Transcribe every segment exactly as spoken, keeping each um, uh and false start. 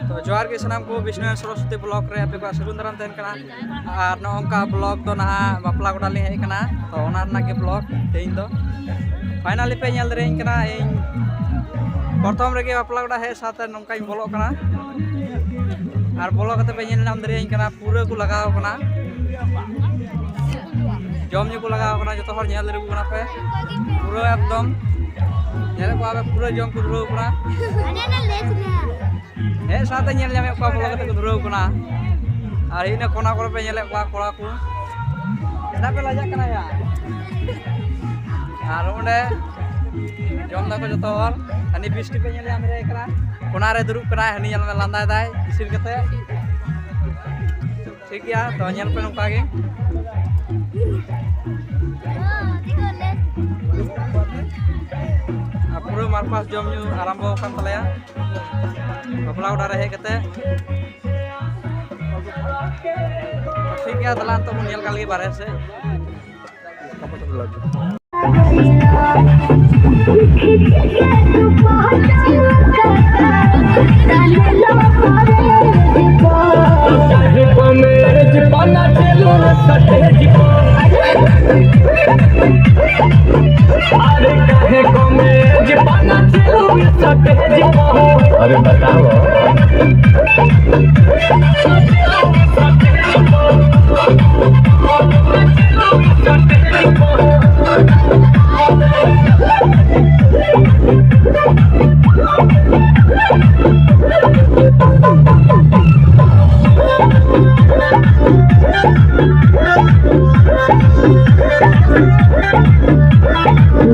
ᱛᱚ ᱡᱚᱦᱟᱨ ᱜᱮ ᱥᱟᱱᱟᱢ ᱠᱚ, ᱵᱤᱥᱱᱩ ᱥᱚᱨᱚᱥᱚᱛᱤ ᱵᱞᱚᱜ ᱨᱮ ᱟᱯᱮ ᱠᱚᱣᱟᱜ ᱥᱟᱹᱜᱩᱱ ᱫᱟᱨᱟᱢ ᱛᱟᱦᱮᱱ ᱠᱟᱱᱟ᱾ ᱟᱨ ᱱᱚᱜᱼᱚ ᱱᱚᱝᱠᱟ ᱵᱞᱚᱜ ᱫᱚ ᱱᱟᱦᱟᱜ ᱵᱟᱯᱞᱟ ᱜᱚᱰᱟ ᱞᱤᱧ ᱦᱮᱡ ᱟᱠᱟᱱᱟ, ᱛᱚ ᱚᱱᱟ ᱨᱮᱱᱟᱜ ᱜᱮ ᱵᱞᱚᱜ ᱛᱮᱦᱮᱧ ᱫᱚ᱾ ᱯᱷᱟᱭᱱᱟᱞᱤ ᱯᱮ ᱧᱮᱞ ᱫᱟᱲᱮᱭᱟᱹᱧ ᱠᱟᱱᱟ, ᱤᱧ ᱯᱨᱚᱛᱷᱚᱢ ᱨᱮᱜᱮ ᱵᱟᱯᱞᱟ ᱜᱚᱰᱟ ᱦᱮᱡ ᱥᱟᱶᱛᱮ ᱱᱚᱝᱠᱟᱧ ᱵᱚᱞᱚᱜ ᱠᱟᱱᱟ᱾ ᱟᱨ ᱵᱚᱞᱚ ᱠᱟᱛᱮ ᱯᱮ ᱧᱮᱞ ᱧᱟᱢ ᱫᱟᱲᱮᱭᱟᱹᱧ ᱠᱟᱱᱟ, ᱯᱩᱨᱟᱹ ᱠᱚ ᱞᱟᱜᱟᱣ ᱠᱟᱱᱟ᱾ ᱡᱚᱢ ᱧᱩ ᱠᱚ ᱞᱟᱜᱟᱣ ᱠᱟᱱᱟ, ᱡᱚᱛᱚ ᱦᱚᱲ ᱧᱮᱞ ᱫᱟᱲᱮᱭᱟᱠᱚ ᱠᱟᱱᱟ ᱯᱮ᱾ ᱯᱩᱨᱟᱹ ᱮᱠᱫᱚᱢ ᱧᱮᱞᱮᱫ ᱠᱚᱣᱟ ᱯᱮ, ᱯᱩᱨᱟᱹ ᱡᱚᱢ ᱠᱚ ᱫᱷᱩᱨᱟᱹᱣ ᱠᱟᱱᱟ᱾ ᱦᱮᱡ ᱥᱟᱶᱛᱮ ᱧᱮᱞ ᱧᱟᱢᱮᱫ ᱠᱚᱣᱟ, ᱵᱚᱞᱚ ᱠᱟᱛᱮ ᱠᱚ ᱫᱷᱩᱨᱟᱹᱣ ᱠᱟᱱᱟ᱾ ᱟᱨ ᱤᱱᱟᱹ ᱠᱚᱱᱟ ᱠᱚᱨᱮ ᱯᱮ ᱧᱮᱞᱮᱫ ᱠᱚᱣᱟ ᱠᱚᱲᱟ ᱠᱚ᱾ ᱪᱮᱫᱟᱜ ᱯᱮ ᱞᱟᱡᱟᱜ ᱠᱟᱱᱟ ᱭᱟ? ᱟᱨ ᱚᱸᱰᱮ ᱡᱚᱢ ᱫᱟᱠᱚ ᱡᱚᱛᱚ ᱦᱚᱲ᱾ ᱦᱟᱹᱱᱤ ᱵᱤᱥᱴᱤ ᱯᱮ ᱧᱮᱞ ᱧᱟᱢ ᱫᱟᱲᱮᱭᱟᱭ ᱠᱟᱱᱟ, ᱠᱚᱱᱟ ᱨᱮ ᱫᱩᱲᱩᱵ ᱠᱟᱱᱟᱭ, ᱦᱟᱹᱱᱤ ᱧᱮᱞ ᱢᱮ ᱞᱟᱸᱫᱟᱭ ᱫᱟᱭ ᱤᱥᱤᱱ ᱠᱟᱛᱮ᱾ ᱴᱷᱤᱠ ᱜᱮᱭᱟ, ᱛᱚ ᱧᱮᱞ ᱯᱮ ᱱᱚᱝᱠᱟ ᱜᱮ᱾ ᱟᱨ ᱯᱩᱨᱟᱹ ᱢᱟᱨᱯᱟᱥ ᱡᱚᱢ ᱧᱩ ᱟᱨᱟᱢᱵᱚ ᱟᱠᱟᱱ ᱛᱟᱞᱮᱭᱟ ᱵᱟᱯᱞᱟ ᱚᱲᱟᱜ ᱨᱮ ᱦᱮᱡ ᱠᱟᱛᱮ᱾ ᱴᱷᱤᱠ ᱜᱮᱭᱟ, ᱛᱟᱦᱞᱮ ᱱᱤᱛᱚᱜ ᱵᱚᱱ ᱧᱮᱞ ᱠᱟᱜ ᱞᱮᱜᱮ ᱵᱟᱨᱦᱮ ᱥᱮᱫ᱾ अरे बताओ।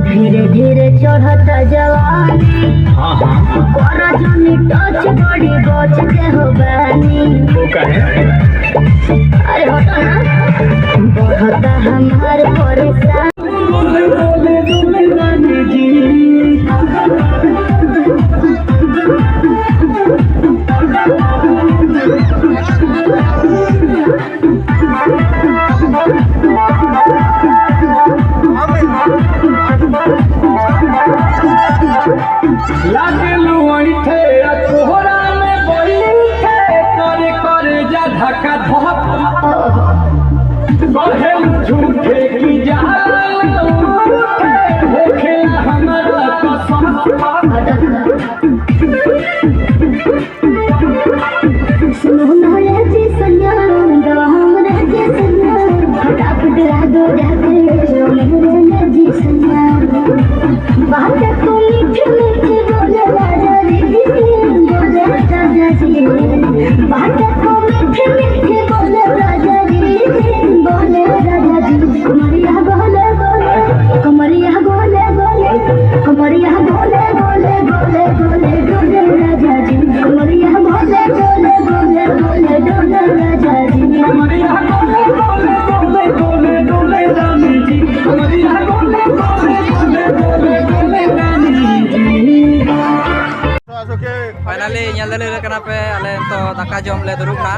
धीरे धीरे चढ़ता जवानी। हाँ, हाँ। करा जनी टच बड़ी बच के हो बानी। वो का है? अरे हटो ना। बढ़ता हमार परेशान। लागलू ऐठे आ कोहरा में बड़ी। का धोखा। कहे झूठे की जान, होखेला हमारा कसम। सुनो ना रे जी सैया, दवा हमरा जी सैया, फटाफट ला दो जाके, मेरे जी सैया। बात को मीठी मीठी बोले राजा जी, बोले राजा जी। बात को मीठी मीठी बोले राजा जी, बोले राजा जी। कमरिया बोले बोले, कमरिया बोले बोले, कमरिया बोले बोले, बोले बोले, डोले राजा जी। कमरिया बोले बोले, बोले बोले, डोले राजा जी। कमरिया बोले बोले, बोले बोले, डोले रानी जी। कमरिया बोले बोले, बोले बोले, डोले रानी जी। Finally, ᱧᱮᱞ ᱫᱟᱲᱮᱭᱟᱞᱮ ᱠᱟᱱᱟ ᱯᱮ, ᱟᱞᱮ ᱱᱤᱛᱚᱜ ᱫᱟᱠᱟ ᱡᱚᱢ ᱞᱮ ᱫᱩᱲᱩᱵ ᱮᱱᱟ᱾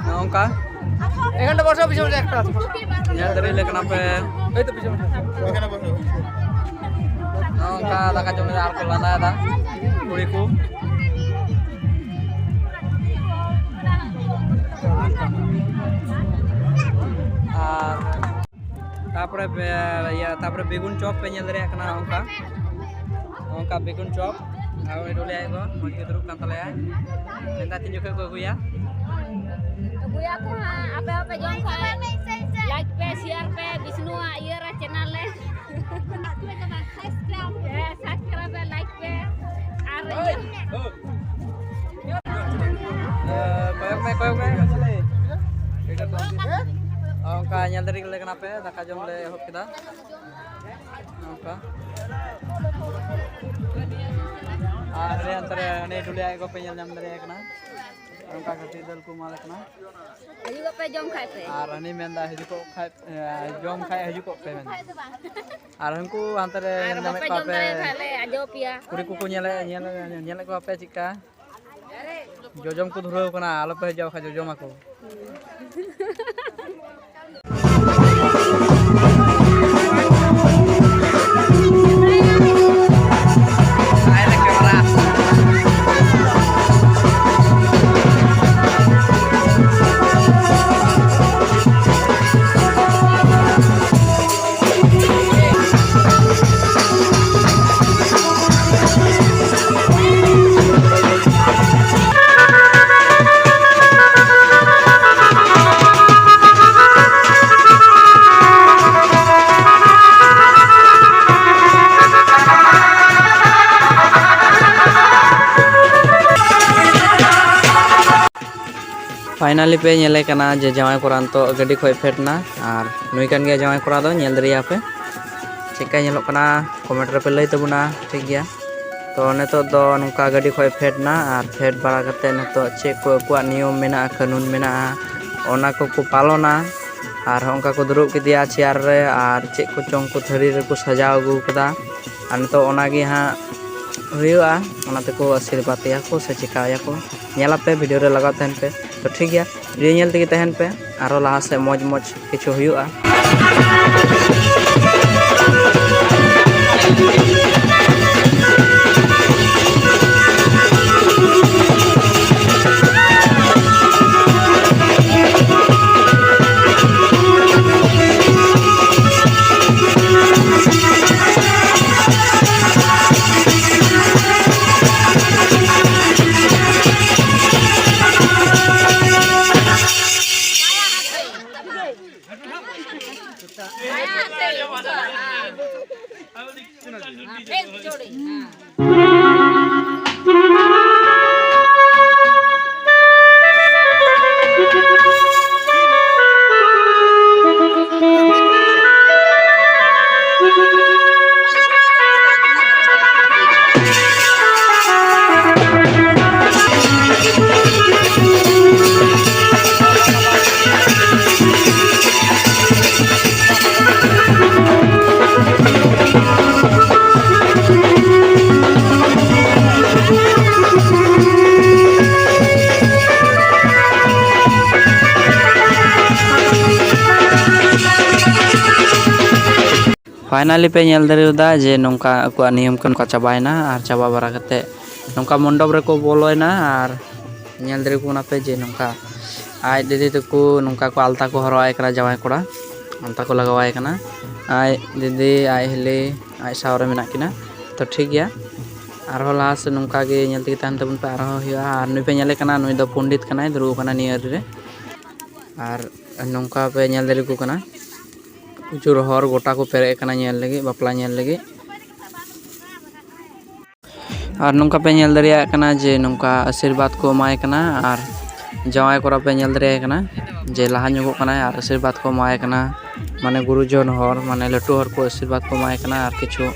ᱱᱚᱜᱼᱚ ᱱᱚᱝᱠᱟ᱾ এখানটা বসো, পিছনে একটা আছে। ᱧᱮᱞ ᱫᱟᱲᱮᱭᱟᱞᱮ ᱠᱟᱱᱟ ᱯᱮ᱾ এই তো পিছনে। এখানে বসো। ᱱᱚᱜᱼᱚ ᱱᱚᱝᱠᱟ ᱫᱟᱠᱟ ᱡᱚᱢ ᱞᱮ ᱟᱨ ᱠᱚ ᱞᱟᱸᱫᱟᱭᱮᱫᱟ ᱠᱩᱲᱤ ᱠᱚ᱾ ᱟᱨ ᱛᱟᱯᱚᱨᱮ ᱵᱮ-, ᱤᱭᱟᱹ, ᱛᱟᱯᱚᱨᱮ ᱵᱮᱜᱩᱱ ᱪᱚᱯ ᱯᱮ ᱧᱮᱞ ᱫᱟᱲᱮᱭᱟᱜ ᱠᱟᱱᱟ, ᱚᱱᱠᱟ, ᱚᱱᱠᱟ ᱵᱮᱜᱩᱱ ᱪᱚᱯ᱾ ᱟᱨ ᱩᱱᱤ ᱰᱚᱞᱮᱭᱟᱭ ᱠᱚ ᱢᱚᱡᱽ ᱜᱮ ᱫᱩᱲᱩᱵ ᱠᱟᱱ ᱛᱟᱞᱮᱭᱟ᱾ ᱢᱮᱱᱫᱟ ᱛᱤᱱ ᱡᱚᱠᱷᱚᱱ ᱠᱚ ᱟᱹᱜᱩᱭᱟ? ᱟᱹᱜᱩᱭᱟᱠᱚ ᱦᱟᱸᱜ, ᱟᱯᱮ ᱦᱚᱸᱯᱮ ᱡᱚᱢ ᱠᱷᱟᱡ ᱞᱟᱭᱤᱠ ᱯᱮ, ᱥᱮᱭᱟᱨ ᱯᱮ, ᱵᱤᱥᱱᱩᱣᱟᱜ ᱤᱭᱟᱹ ᱨᱮ, ᱪᱮᱱᱮᱞ ᱨᱮ᱾ ᱦᱮᱸ, ᱥᱟᱵᱥᱠᱨᱟᱭᱤᱵ ᱯᱮ, ᱞᱟᱭᱤᱠ ᱯᱮ᱾ ᱟᱨ ᱤᱭᱟᱹ ᱠᱚᱭᱚᱜ ᱢᱮ, ᱠᱚᱭᱚᱜ ᱢᱮ᱾ ᱚᱱᱠᱟ ᱧᱮᱞ ᱫᱟᱲᱮ ᱞᱮ ᱠᱟᱱᱟ ᱯᱮ, ᱫᱟᱠᱟ ᱡᱚᱢ ᱞᱮ ᱮᱦᱚᱵ ᱠᱮᱫᱟ᱾ ᱱᱚᱝᱠᱟ᱾ ᱟᱨ ᱦᱟᱱᱛᱮ ᱨᱮ ᱦᱟᱱᱮ ᱰᱩᱞᱤ ᱟᱡ ᱜᱚ ᱯᱮ ᱧᱮᱞ ᱧᱟᱢ ᱫᱟᱲᱮᱭᱟᱭ ᱠᱟᱱᱟ᱾ ᱱᱚᱝᱠᱟ ᱠᱟᱹᱴᱤᱡ ᱫᱟᱹᱞ ᱠᱚ ᱮᱢᱟᱞᱮ ᱠᱟᱱᱟ᱾ ᱦᱤᱡᱩᱜ ᱯᱮ, ᱡᱚᱢ ᱠᱷᱟᱡ ᱯᱮ᱾ ᱟᱨ ᱦᱟᱱᱤ ᱢᱮᱱᱫᱟ ᱦᱤᱡᱩᱜ ᱠᱚ ᱠᱷᱟᱡ, ᱮ, ᱡᱚᱢ ᱠᱷᱟᱡ ᱦᱤᱡᱩᱜ ᱠᱚᱜ ᱯᱮ ᱢᱮᱱᱫᱟ᱾ ᱟᱨ ᱦᱟᱱᱠᱩ ᱦᱟᱱᱛᱮ ᱨᱮ ᱟᱨ ᱧᱮᱞ ᱧᱟᱢᱮᱫ ᱵᱟᱯᱮ ᱠᱚᱣᱟ ᱡᱚᱢ ᱯᱮ᱾ ᱫᱟᱲᱮᱭᱟᱜ ᱠᱷᱟᱡ ᱞᱮ ᱟᱡᱚ ᱯᱮᱭᱟ᱾ ᱠᱩᱲᱤ ᱠᱚᱠᱚ ᱧᱮᱞᱮ-, ᱧᱮᱞ-, ᱧᱮᱞᱮᱫ ᱠᱚᱣᱟ ᱯᱮ ᱪᱮᱫᱠᱟ? ᱡᱚᱡᱚᱢ ᱠᱚ ᱫᱷᱩᱨᱟᱹᱣ ᱠᱟᱱᱟ, ᱟᱞᱚᱯᱮ ᱦᱤᱡᱩᱜᱼᱟ, ᱵᱟᱠᱷᱟᱡ ᱡᱚᱡᱚᱢ ᱟᱠᱚ᱾ ᱯᱷᱟᱭᱱᱟᱞᱤ ᱯᱮ ᱧᱮᱞᱮ ᱠᱟᱱᱟ ᱡᱮ ᱡᱟᱶᱟᱭ ᱠᱚᱲᱟ ᱱᱤᱛᱚᱜ ᱜᱟᱹᱰᱤ ᱠᱷᱚᱱ ᱯᱷᱮᱰ ᱮᱱᱟ, ᱟᱨ ᱱᱩᱭ ᱠᱟᱱ ᱜᱮᱭᱟ ᱡᱟᱶᱟᱭ ᱠᱚᱲᱟ ᱫᱚ, ᱧᱮᱞ ᱫᱟᱲᱮᱭᱟᱜᱼᱟ ᱯᱮ᱾ ᱪᱮᱫᱠᱟᱭ ᱧᱮᱞᱚᱜ ᱠᱟᱱᱟ ᱠᱚᱢᱮᱱᱴ ᱨᱮᱯᱮ ᱞᱟᱹᱭ ᱛᱟᱵᱚᱱᱟ, ᱴᱷᱤᱠ ᱜᱮᱭᱟ᱾ ᱛᱚ ᱱᱤᱛᱚᱜ ᱫᱚ ᱱᱚᱝᱠᱟ ᱜᱟᱹᱰᱤ ᱠᱷᱚᱱ ᱯᱷᱮᱰ ᱮᱱᱟ, ᱟᱨ ᱯᱷᱮᱰ ᱵᱟᱲᱟ ᱠᱟᱛᱮᱫ ᱱᱤᱛᱚᱜ ᱪᱮᱫ ᱠᱚ ᱟᱠᱚᱣᱟᱜ ᱱᱤᱭᱚᱢ ᱢᱮᱱᱟᱜᱼᱟ, ᱠᱟᱹᱱᱩᱱ ᱢᱮᱱᱟᱜᱼᱟ, ᱚᱱᱟ ᱠᱚᱠᱚ ᱯᱟᱞᱚᱱᱟ᱾ ᱟᱨ ᱦᱚᱸ ᱚᱱᱠᱟ ᱠᱚ ᱫᱩᱲᱩᱵ ᱠᱮᱫᱮᱭᱟ ᱪᱮᱭᱟᱨ ᱨᱮ, ᱟᱨ ᱪᱮᱫ ᱠᱚᱪᱚᱝ ᱠᱚ ᱛᱷᱟᱹᱨᱤ ᱨᱮᱠᱚ ᱥᱟᱡᱟᱣ ᱟᱹᱜᱩ ᱠᱟᱫᱟ᱾ ᱟᱨ ᱱᱤᱛᱚᱜ ᱚᱱᱟ ᱜᱮ ᱦᱟᱸᱜ ᱦᱩᱭᱩᱜᱼᱟ, ᱚᱱᱟ ᱛᱮᱠᱚ ᱟᱥᱤᱨᱵᱟᱫᱮᱭᱟ ᱠᱚ ᱥᱮ ᱪᱮᱠᱟᱭᱟᱠᱚ᱾ ᱧᱮᱞᱟᱯᱮ ᱵᱷᱤᱰᱤᱭᱳ ᱨᱮ ᱞᱟᱜᱟᱣ ᱛᱟᱦᱮᱱ ᱯᱮ᱾ ᱛᱚ ᱴᱷᱤᱠ ᱜᱮᱭᱟ, ᱵᱷᱤᱰᱤᱭᱳ ᱧᱮᱞ ᱛᱮᱜᱮ ᱛᱟᱦᱮᱱ ᱯᱮ, ᱟᱨᱚ ᱞᱟᱦᱟ ᱥᱮᱫ ᱢᱚᱡᱽ ᱢᱚᱡᱽ ᱠᱤᱪᱷᱩ ᱦᱩᱭᱩᱜᱼᱟ᱾ ᱯᱷᱟᱭᱱᱟᱞᱤ ᱯᱮ ᱧᱮᱞ ᱫᱟᱲᱮᱭᱟᱫᱟ ᱡᱮ ᱱᱚᱝᱠᱟ ᱟᱠᱚᱣᱟᱜ ᱱᱤᱭᱚᱢ ᱠᱟᱹᱱᱩᱱ ᱠᱚ ᱪᱟᱵᱟᱭᱮᱱᱟ, ᱟᱨ ᱪᱟᱵᱟ ᱵᱟᱲᱟ ᱠᱟᱛᱮ ᱱᱚᱝᱠᱟ ᱢᱚᱱᱰᱚᱯ ᱨᱮᱠᱚ ᱵᱚᱞᱚᱭᱮᱱᱟ᱾ ᱟᱨ ᱧᱮᱞ ᱫᱟᱲᱮ ᱠᱚ ᱠᱟᱱᱟ ᱯᱮ ᱡᱮ ᱱᱚᱝᱠᱟ ᱟᱡ ᱫᱤᱫᱤ ᱛᱟᱠᱚ ᱱᱚᱝᱠᱟ ᱠᱚ ᱟᱞᱛᱟ ᱠᱚ ᱦᱚᱨᱚᱜ ᱟᱭ ᱠᱟᱱᱟ, ᱡᱟᱶᱟᱭ ᱠᱚᱲᱟ ᱟᱞᱛᱟ ᱠᱚ ᱞᱟᱜᱟᱣ ᱟᱭ ᱠᱟᱱᱟ᱾ ᱟᱡ ᱫᱤᱫᱤ, ᱟᱡ ᱦᱤᱞᱤ, ᱟᱡ ᱥᱟᱶ ᱨᱮ ᱢᱮᱱᱟᱜ ᱠᱤᱱᱟ᱾ ᱛᱚ ᱴᱷᱤᱠ ᱜᱮᱭᱟ, ᱟᱨᱦᱚᱸ ᱞᱟᱦᱟ ᱥᱮᱫ ᱱᱚᱝᱠᱟ ᱜᱮ ᱧᱮᱞ ᱛᱮᱜᱮ ᱛᱟᱦᱮᱱ ᱛᱟᱵᱚᱱ ᱯᱮ, ᱟᱨᱦᱚᱸ ᱦᱩᱭᱩᱜᱼᱟ᱾ ᱟᱨ ᱱᱩᱭ ᱯᱮ ᱧᱮᱞᱮ ᱠᱟᱱᱟ, ᱱᱩᱭ ᱫᱚ ᱯᱚᱱᱰᱤᱛ ᱠᱟᱱᱟᱭ, ᱫᱩᱲᱩᱵ ᱟᱠᱟᱱᱟ ᱱᱤᱭᱟᱹ ᱟᱹᱨᱤ ᱨᱮ᱾ ᱟᱨ ᱱᱚᱝᱠᱟ ᱯᱮ ᱧᱮᱞ ᱫᱟᱲᱮ ᱠᱚ ᱠᱟᱱᱟ, ᱯᱨᱚᱪᱩᱨ ᱦᱚᱲ ᱜᱚᱴᱟ ᱠᱚ ᱯᱮᱨᱮᱡ ᱟᱠᱟᱱᱟ ᱧᱮᱞ ᱞᱟᱹᱜᱤᱫ, ᱵᱟᱯᱞᱟ ᱧᱮᱞ ᱞᱟᱹᱜᱤᱫ᱾ ᱟᱨ ᱱᱚᱝᱠᱟ ᱯᱮ ᱧᱮᱞ ᱫᱟᱲᱮᱭᱟᱜ ᱠᱟᱱᱟ ᱡᱮ ᱱᱚᱝᱠᱟ ᱟᱥᱤᱨᱵᱟᱫᱽ ᱠᱚ ᱮᱢᱟᱭ ᱠᱟᱱᱟ, ᱟᱨ ᱡᱟᱶᱟᱭ ᱠᱚᱲᱟ ᱯᱮ ᱧᱮᱞ ᱫᱟᱲᱮᱭᱟᱭ ᱠᱟᱱᱟ ᱡᱮ ᱞᱟᱦᱟ ᱧᱚᱜᱚᱜ ᱠᱟᱱᱟᱭ ᱟᱨ ᱟᱥᱤᱨᱵᱟᱫᱽ ᱠᱚ ᱮᱢᱟᱭ ᱠᱟᱱᱟ᱾ ᱢᱟᱱᱮ ᱜᱩᱨᱩᱡᱚᱱ ᱦᱚᱲ, ᱢᱟᱱᱮ ᱞᱟᱹᱴᱩ ᱦᱚᱲ ᱠᱚ ᱟᱥᱤᱨᱵᱟᱫᱽ ᱠᱚ ᱮᱢᱟᱭ ᱠᱟᱱᱟ ᱟᱨ ᱠᱤᱪᱷᱩ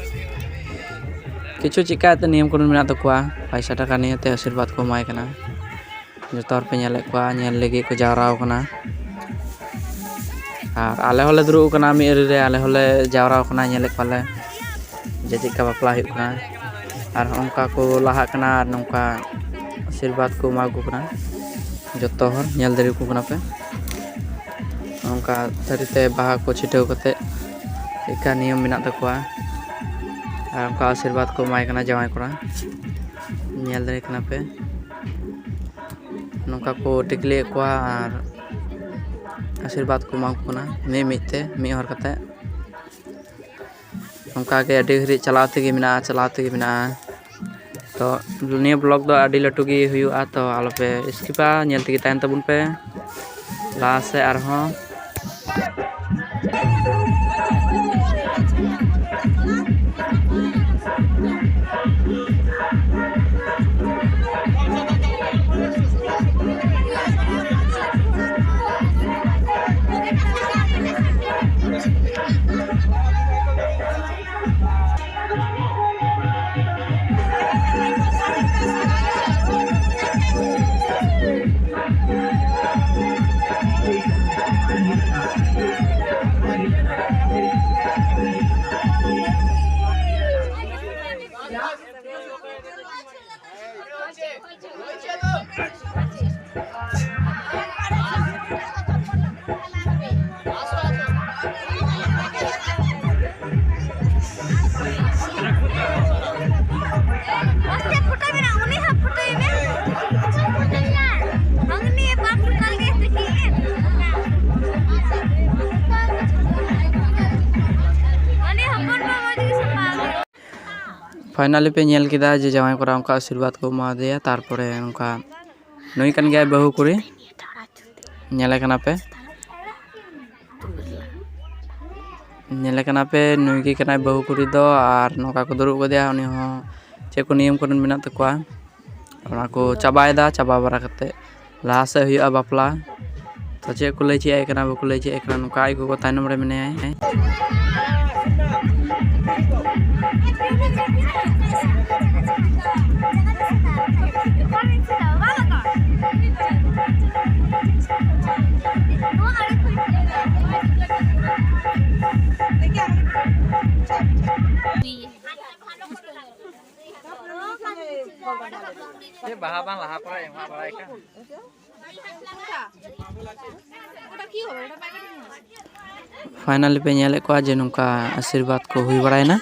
ᱠᱤᱪᱷᱩ ᱪᱤᱠᱟᱹ ᱮᱱᱛᱮ ᱱᱤᱭᱚᱢ ᱠᱟᱹᱱᱩᱱ ᱢᱮᱱᱟᱜ ᱛᱟᱠᱚᱣᱟ, ᱯᱚᱭᱥᱟ ᱴᱟᱠᱟ ᱱᱤᱭᱮᱛᱮ ᱟᱥᱤᱨᱵᱟᱫᱽ ᱠᱚ ᱮᱢᱟᱭ ᱠᱟᱱᱟ᱾ ᱡᱚᱛᱚ ᱦᱚᱲ ᱯᱮ ᱧᱮᱞᱮᱫ ᱠᱚᱣᱟ, ᱧᱮᱞ ᱞᱟᱹᱜᱤᱫ ᱠᱚ ᱡᱟᱣᱨᱟ ᱟᱠᱟᱱᱟ᱾ ᱟᱨ ᱟᱞᱮ ᱦᱚᱸᱞᱮ ᱫᱩᱲᱩᱵ ᱟᱠᱟᱱᱟ ᱢᱤᱫ ᱟᱹᱨᱤ ᱨᱮ, ᱟᱞᱮ ᱦᱚᱸᱞᱮ ᱡᱟᱣᱨᱟ ᱟᱠᱟᱱᱟ, ᱧᱮᱞᱮᱫ ᱠᱚᱣᱟᱞᱮ ᱡᱮ ᱪᱮᱫ ᱞᱮᱠᱟ ᱵᱟᱯᱞᱟ ᱦᱩᱭᱩᱜ ᱠᱟᱱᱟ᱾ ᱟᱨ ᱦᱚᱸᱜᱼᱚ ᱱᱚᱝᱠᱟ ᱠᱚ ᱞᱟᱦᱟᱜ ᱠᱟᱱᱟ ᱟᱨ ᱱᱚᱝᱠᱟ ᱟᱥᱤᱨᱵᱟᱫᱽ ᱠᱚ ᱮᱢᱟ ᱠᱚ ᱠᱟᱱᱟ ᱡᱚᱛᱚ ᱦᱚᱲ, ᱧᱮᱞ ᱫᱟᱲᱮᱭᱟᱠᱚ ᱠᱟᱱᱟ ᱯᱮ᱾ ᱱᱚᱝᱠᱟ ᱛᱷᱟᱹᱨᱤ ᱛᱮ ᱵᱟᱦᱟ ᱠᱚ ᱪᱷᱤᱴᱟᱹᱣ ᱠᱟᱛᱮ ᱪᱮᱫᱠᱟ ᱱᱤᱭᱚᱢ ᱢᱮᱱᱟᱜ ᱛᱟᱠᱚᱣᱟ᱾ ᱟᱨ ᱚᱱᱠᱟ ᱟᱥᱤᱨᱵᱟᱫᱽ ᱠᱚ ᱮᱢᱟᱭ ᱠᱟᱱᱟ ᱡᱟᱶᱟᱭ ᱠᱚᱲᱟ, ᱧᱮᱞ ᱫᱟᱲᱮᱭᱟᱜ ᱠᱟᱱᱟ ᱯᱮ᱾ ᱱᱚᱝᱠᱟ ᱠᱚ ᱴᱤᱠᱞᱤᱭᱮᱫ ᱠᱚᱣᱟ ᱟᱨ ᱟᱥᱤᱨᱵᱟᱫᱽ ᱠᱚ ᱮᱢᱟ ᱠᱚ ᱠᱟᱱᱟ ᱢᱤᱫ ᱢᱤᱫ ᱛᱮ, ᱢᱤᱫ ᱦᱚᱲ ᱠᱟᱛᱮ᱾ ᱱᱚᱝᱠᱟ ᱜᱮ ᱟᱹᱰᱤ ᱜᱷᱟᱹᱲᱤᱡ ᱪᱟᱞᱟᱣ ᱛᱮᱜᱮ ᱢᱮᱱᱟᱜᱼᱟ, ᱪᱟᱞᱟᱣ ᱛᱮᱜᱮ ᱢᱮᱱᱟᱜᱼᱟ᱾ ᱛᱚ ᱱᱤᱭᱟᱹ ᱵᱞᱚᱜ ᱫᱚ ᱟᱹᱰᱤ ᱞᱟᱹᱴᱩ ᱜᱮ ᱦᱩᱭᱩᱜᱼᱟ, ᱛᱚ ᱟᱞᱚᱯᱮ ᱥᱠᱤᱯᱟ, ᱧᱮᱞ ᱛᱮᱜᱮ ᱛᱟᱦᱮᱱ ᱛᱟᱵᱚᱱ ᱯᱮ ᱞᱟᱦᱟ ᱥᱮᱫ ᱟᱨᱦᱚᱸ᱾ ᱟᱥᱛᱮ ᱯᱷᱳᱴᱳᱭ ᱢᱮ, ᱩᱱᱤ ᱦᱚᱸ ᱯᱷᱳᱴᱳᱭ ᱢᱮ᱾ ᱦᱟᱝᱱᱤ ᱵᱟᱢ ᱯᱷᱳᱴᱳ ᱜᱮ ᱛᱤᱠᱤ᱾ ᱩᱱᱤ ᱦᱚᱯᱚᱱ ᱵᱟ ᱢᱚᱡᱽ ᱜᱮ ᱥᱟᱯᱷᱟ ᱜᱮ᱾ ᱯᱷᱟᱭᱱᱟᱞᱤ ᱯᱮ ᱧᱮᱞ ᱠᱮᱫᱟ ᱡᱮ ᱡᱟᱶᱟᱭ ᱠᱚᱲᱟ ᱚᱱᱠᱟ ᱟᱥᱤᱨᱵᱟᱫᱽ ᱠᱚ ᱮᱢᱟ ᱫᱮᱭᱟ, ᱛᱟᱨᱯᱚᱨᱮ ᱚᱱᱠᱟ ᱱᱩᱭ ᱠᱟᱱ ᱜᱮᱭᱟᱭ ᱵᱟᱹᱦᱩ ᱠᱩᱲᱤ, ᱧᱮᱞᱮ ᱠᱟᱱᱟ ᱯᱮ᱾ ᱧᱮᱞᱮ ᱠᱟᱱᱟ ᱯᱮ, ᱱᱩᱭ ᱜᱮ ᱠᱟᱱᱟᱭ ᱵᱟᱹᱦᱩ ᱠᱩᱲᱤ ᱫᱚ᱾ ᱟᱨ ᱱᱚᱝᱠᱟ ᱠᱚ ᱫᱩᱲᱩᱵ ᱠᱟᱫᱮᱭᱟ, ᱩᱱᱤ ᱦᱚᱸ ᱪᱮᱫ ᱠᱚ ᱱᱤᱭᱚᱢ ᱠᱟᱹᱱᱩᱱ ᱢᱮᱱᱟᱜ ᱛᱟᱠᱚᱣᱟ, ᱚᱱᱟ ᱠᱚ ᱪᱟᱵᱟᱭᱮᱫᱟ᱾ ᱪᱟᱵᱟ ᱵᱟᱲᱟ ᱠᱟᱛᱮ ᱞᱟᱦᱟ ᱥᱮᱫ ᱦᱩᱭᱩᱜᱼᱟ ᱵᱟᱯᱞᱟ᱾ ᱛᱚ ᱪᱮᱫ ᱠᱚ ᱞᱟᱹᱭ ᱪᱮᱫ ᱟᱭ ᱠᱟᱱᱟ, ᱵᱟᱠᱚ ᱞᱟᱹᱭ ᱪᱮᱫ ᱟᱭ ᱠᱟᱱᱟ, ᱱᱚᱝᱠᱟ ᱟᱡ ᱜᱚᱜᱚ ᱛᱟᱭᱱᱚᱢ ᱨᱮ ᱢᱮᱱᱟᱭᱟ᱾ ᱪᱮᱫ ᱵᱟᱦᱟ ᱵᱟᱝ ᱞᱟᱦᱟ ᱯᱚᱨᱮ ᱮᱢᱟ ᱵᱟᱲᱟᱭ ᱠᱟᱱ᱾ ᱯᱷᱟᱭᱱᱟᱞᱤ ᱯᱮ ᱧᱮᱞᱮᱫ ᱠᱚᱣᱟ ᱡᱮ ᱱᱚᱝᱠᱟ ᱟᱥᱤᱨᱵᱟᱫᱽ ᱠᱚ ᱦᱩᱭ ᱵᱟᱲᱟᱭᱮᱱᱟ᱾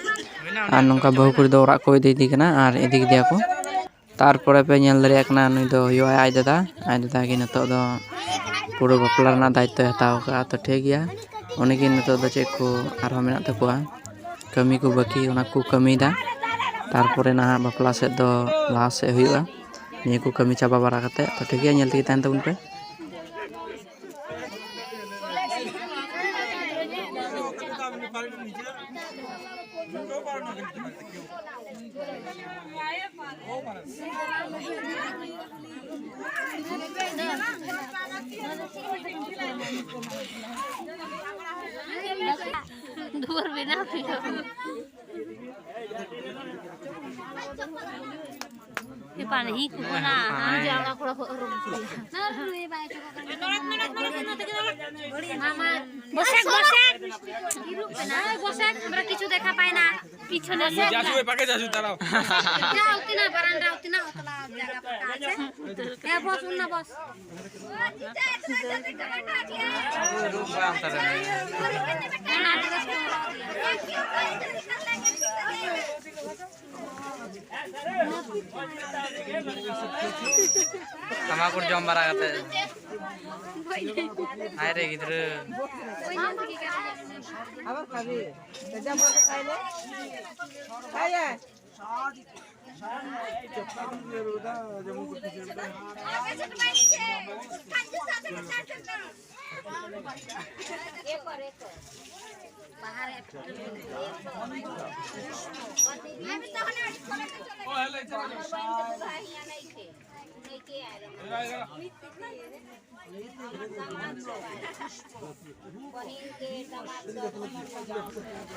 ᱟᱨ ᱱᱚᱝᱠᱟ ᱵᱟᱹᱦᱩ ᱠᱩᱲᱤ ᱫᱚ ᱚᱲᱟᱜ ᱠᱚ ᱤᱫᱤᱭᱮᱫᱮ ᱠᱟᱱᱟ ᱟᱨ ᱤᱫᱤ ᱠᱮᱫᱮᱭᱟ ᱠᱚ᱾ ᱛᱟᱨᱯᱚᱨᱮ ᱯᱮ ᱧᱮᱞ ᱫᱟᱲᱮᱭᱟᱜ ᱠᱟᱱᱟ, ᱱᱩᱭ ᱫᱚ ᱦᱩᱭᱩᱜᱼᱟᱭ ᱟᱡ ᱫᱟᱫᱟ᱾ ᱟᱡ ᱫᱟᱫᱟ ᱜᱮ ᱱᱤᱛᱚᱜ ᱫᱚ ᱯᱩᱨᱟᱹ ᱵᱟᱯᱞᱟ ᱨᱮᱱᱟᱜ ᱫᱟᱭᱤᱛᱛᱚᱭ ᱦᱟᱛᱟᱣ ᱟᱠᱟᱫᱼᱟ᱾ ᱛᱚ ᱴᱷᱤᱠ ᱜᱮᱭᱟ, ᱩᱱᱤᱜᱮ ᱱᱤᱛᱚᱜ ᱫᱚ ᱪᱮᱫ ᱠᱚ ᱟᱨᱦᱚᱸ ᱢᱮᱱᱟᱜ ᱛᱟᱠᱚᱣᱟ ᱠᱟᱹᱢᱤ ᱠᱚ ᱵᱟᱹᱠᱤ, ᱚᱱᱟ ᱠᱚ ᱠᱟᱹᱢᱤᱭᱮᱫᱟ᱾ ᱛᱟᱨᱯᱚᱨᱮ ᱱᱟᱦᱟᱜ ᱵᱟᱯᱞᱟ ᱥᱮᱫ ᱫᱚ ᱞᱟᱦᱟ ᱥᱮᱫ ᱦᱩᱭᱩᱜᱼᱟ᱾ ᱱᱤᱭᱟᱹ ᱠᱚ ᱠᱟᱹᱢᱤ ᱪᱟᱵᱟ ᱵᱟᱲᱟ ᱠᱟᱛᱮ, ᱛᱚ ᱴᱷᱤᱠ ᱜᱮᱭᱟ, ᱧᱮᱞ ᱛᱮᱜᱮ ᱛᱟᱦᱮᱱ ᱛᱟᱵᱚᱱ ᱯᱮ᱾ ᱫᱩᱣᱟᱹᱨ ᱵᱮᱱᱟᱣ ᱯᱮ᱾ ᱯᱟᱱᱦᱤ ᱠᱚ ᱠᱟᱱᱟ᱾ ᱦᱟᱱ ᱡᱟᱣᱲᱟ ᱠᱚᱲᱟ ᱠᱚ ᱟᱹᱨᱩᱵ ᱜᱮᱭᱟ᱾ ᱢᱟᱢᱟ, বসে, বসে। বসে, আমরা কিছু দেখা পাই না। পিছনে যা, শুয়ে পাকে যা, শুয়ে দাঁড়াও। যাও, তিনা বারান্দা, তিনা অতলা জায়গা ফাঁকা আছে। হ্যাঁ, বস, অন্য বস। ᱛᱟᱢᱟᱠᱩᱨ ᱡᱚᱢ ᱵᱟᱲᱟ ᱠᱟᱛᱮ᱾ ᱦᱟᱭ ᱨᱮ ᱜᱤᱫᱽᱨᱟᱹ᱾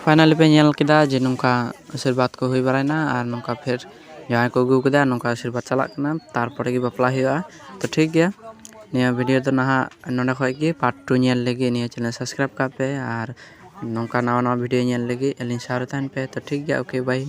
Finally ᱯᱮ ᱧᱮᱞ ᱠᱮᱫᱟ ᱡᱮ ᱱᱚᱝᱠᱟ ᱟᱥᱤᱨᱵᱟᱫᱽ ᱠᱚ ᱦᱩᱭ ᱵᱟᱲᱟᱭᱮᱱᱟ, ᱟᱨ ᱱᱚᱝᱠᱟ ᱯᱷᱤᱨ ᱡᱟᱶᱟᱭ ᱠᱚ ᱟᱹᱜᱩ ᱠᱮᱫᱟ, ᱱᱚᱝᱠᱟ ᱟᱥᱤᱨᱵᱟᱫᱽ ᱪᱟᱞᱟᱜ ᱠᱟᱱᱟ, ᱛᱟᱨᱯᱚᱨᱮ ᱜᱮ ᱵᱟᱯᱞᱟ ᱦᱩᱭᱩᱜᱼᱟ᱾ ᱛᱚ ᱴᱷᱤᱠ ᱜᱮᱭᱟ, ᱱᱤᱭᱟᱹ video ᱫᱚ ᱱᱟᱦᱟᱜ ᱱᱚᱰᱮ ᱠᱷᱚᱡ ᱜᱮ᱾ Part two ᱧᱮᱞ ᱞᱟᱹᱜᱤᱫ ᱱᱤᱭᱟᱹ channel subscribe ᱠᱟᱜ ᱯᱮ, ᱟᱨ ᱱᱚᱝᱠᱟ ᱱᱟᱣᱟ ᱱᱟᱣᱟ video ᱧᱮᱞ ᱞᱟᱹᱜᱤᱫ ᱟᱹᱞᱤᱧ ᱥᱟᱶ ᱨᱮ ᱛᱟᱦᱮᱱ ᱯᱮ᱾ ᱛᱚ ᱴᱷᱤᱠ ᱜᱮᱭᱟ, okay, bye᱾